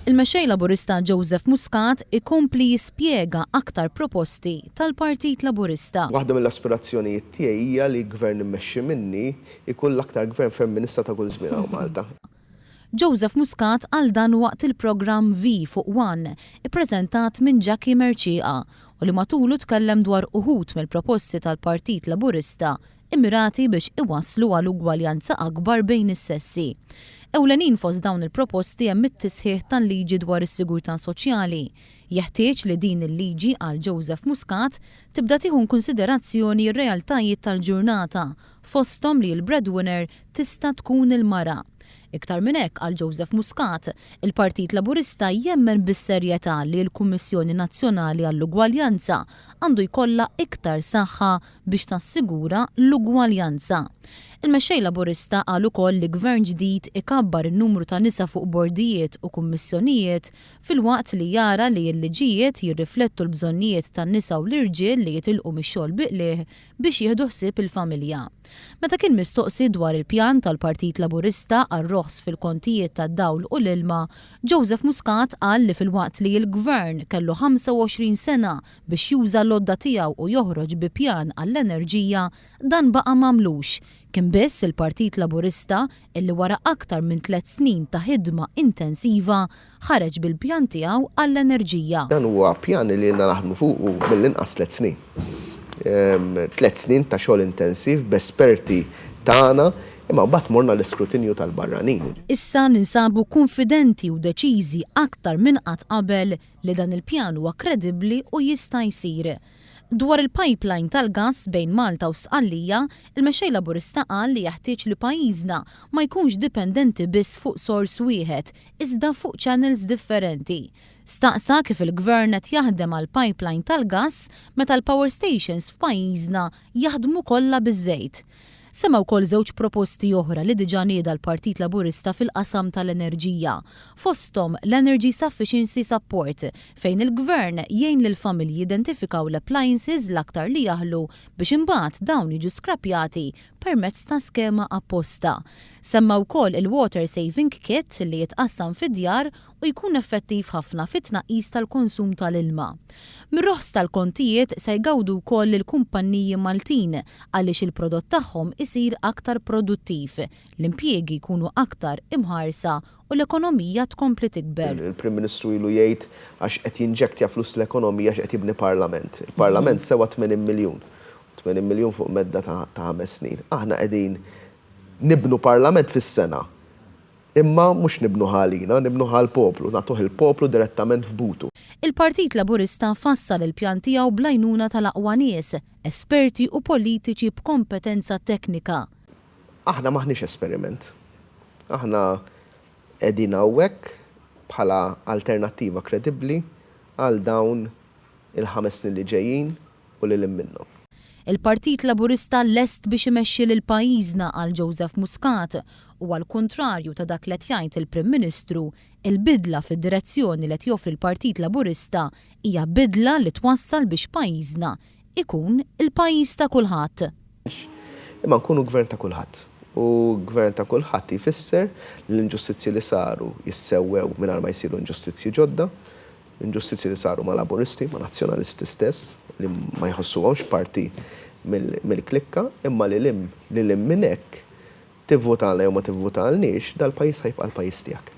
Il-Mexxej Laburista Joseph Muscat ikompli jispjega aktar proposti tal-Partit Laburista. Waħda mill-aspirazzjonijiet tiegħi hija li gvern immexxi minni jkun l-aktar gvern femminista ta' kull żmien hawn Malta. Joseph Muscat qal dan waqt il-programm V fuq One, ippreżentat minn Jackie Mercieca u li matulu tkellem dwar uħud mill-proposti tal-Partit Laburista immirati biex iwasslu għal ugwaljanza akbar bejn is-sessi. Ewlenin fost dawn il-proposti hemm it-tisħiħ tal-liġi dwar is-sigurtà soċjali. Jeħtieġ li din il-liġi, qal Joseph Muscat, tibda tieħu inkunsiderazzjoni r-realtajiet tal-ġurnata, fosthom li l-breadwinner tista' tkun il-mara. Iktar minn hekk, qal Joseph Muscat, il-Partit Laburista jemmen bis-serjetà li l-Kummissjoni Nazzjonali għall-Ugwaljanza għandu jkollha iktar saħħa biex tassigura l-ugwaljanza. Il-Mexxej Laburista qal ukoll li Gvern ġdid ikabbar in-numru ta' nisa fuq bordijiet u kummissjonijiet filwaqt li jara li l-liġijiet jirriflettu l-bżonnijiet tan-nisa u l-irġiel li jitilqu mix-xogħol bi qligħ biex jieħdu ħsieb il-familja. Meta kien mistoqsi dwar il-pjan tal-Partit Laburista għar-roħs fil-kontijiet tad-dawl u l-ilma, Joseph Muscat qal li filwaqt li l-Gvern kellu 25 sena biex juża l-għodda tiegħu u joħroġ bi pjan għall-enerġija, dan baqa' m'għamlux. Kien biss il-Partit Laburista illi wara aktar minn tlett snin ta' ħidma intensiva ħareġ bil-pjan tiegħu għall-enerġija. Dan huwa pjan li ilna naħdmu fuqu mill-inqas tlett snin. Tlett snin ta' xogħol intensiv b'esperti tagħna imma mbagħad morna l-iskrutinju tal-barranin. Issa ninsabu kunfidenti u deċiżi aktar minn qatt qabel li dan il-pjan huwa kredibbli u jista' jsir. Dwar il-pipeline tal-gass bejn Malta u Sqallija, il-Mexxej Laburista qal li jeħtieġ li pajjiżna ma jkunx dipendenti biss fuq sors wieħed iżda fuq channels differenti. Staqsa kif il-Gvern qed jaħdem għall-pipeline tal-gass meta l-power stations f'pajjiżna jaħdmu kollha biż-żejt. Semma wkoll żewġ proposti oħra li diġà nieda l-Partit Laburista fil-qasam tal-enerġija, fosthom l-Energy Sufficiency Support, fejn il-Gvern jgħin lill-familji jidentifikaw l-appliances l-aktar li jaħlu biex imbagħad dawn jiġu skrappjati permezz ta' skema apposta. Semma wkoll il-Water Saving Kit li jitqassam fid-djar u jkun effettiv ħafna fit-tnaqqis tal-konsum tal-ilma. Mir-roħs tal-kontijiet se jgawdu wkoll il-kumpanniji Maltin għaliex il-prodott tagħhom isir aktar produttiv, l-impjiegi jkunu aktar imħarsa u l-ekonomija tkompli tikber. Il-Prim Ministru ilu jgħid għax qed jinġektja flus l-ekonomija għax qed jibni Parlament. Il-Parlament sewa 80 miljun. 80 miljun fuq medda ta' ħames snin. Aħna qegħdin nibnu Parlament fis-sena. Imma mhux nibnuh għalina, nibnuh għall-poplu, nagħtuh il-poplu direttament f'butu. Il-Partit Laburista fassal il-pjan tiegħu bl-għajnuna tal-aqwa nies, esperti u politiċi b'kompetenza teknika. Aħna m'aħniex esperiment. Aħna qegħdin hawnhekk bħala alternattiva kredibbli għal dawn il-ħames snin li ġejjin u lil hinn minnhom. Il-Partit Laburista lest biex imexxi lil pajjiżna, qal Joseph Muscat, u għall-kuntrarju ta' dak li qed jgħid il-Prim Ministru, il-bidla fid-direzzjoni li qed joffri l-Partit Laburista hija bidla li twassal biex pajjiżna ikun il-pajjiż ta' kulħadd. Imma nkunu gvern ta' kulħadd. U gvern ta' kulħadd jfisser li l-inġustizzji li saru jissewwew mingħajr ma jsiru inġustizzji ġodda, Inġustizzji li saru ma' Laburisti, ma' Nazzjonalisti stess, li ma jħossuhomx parti mill-klikka, imma lil hinn lil hinn minn hekk, tivvutalna jew ma tivvutalniex, dal-pajjiż ħa jibqa' l-pajjiż tiegħek.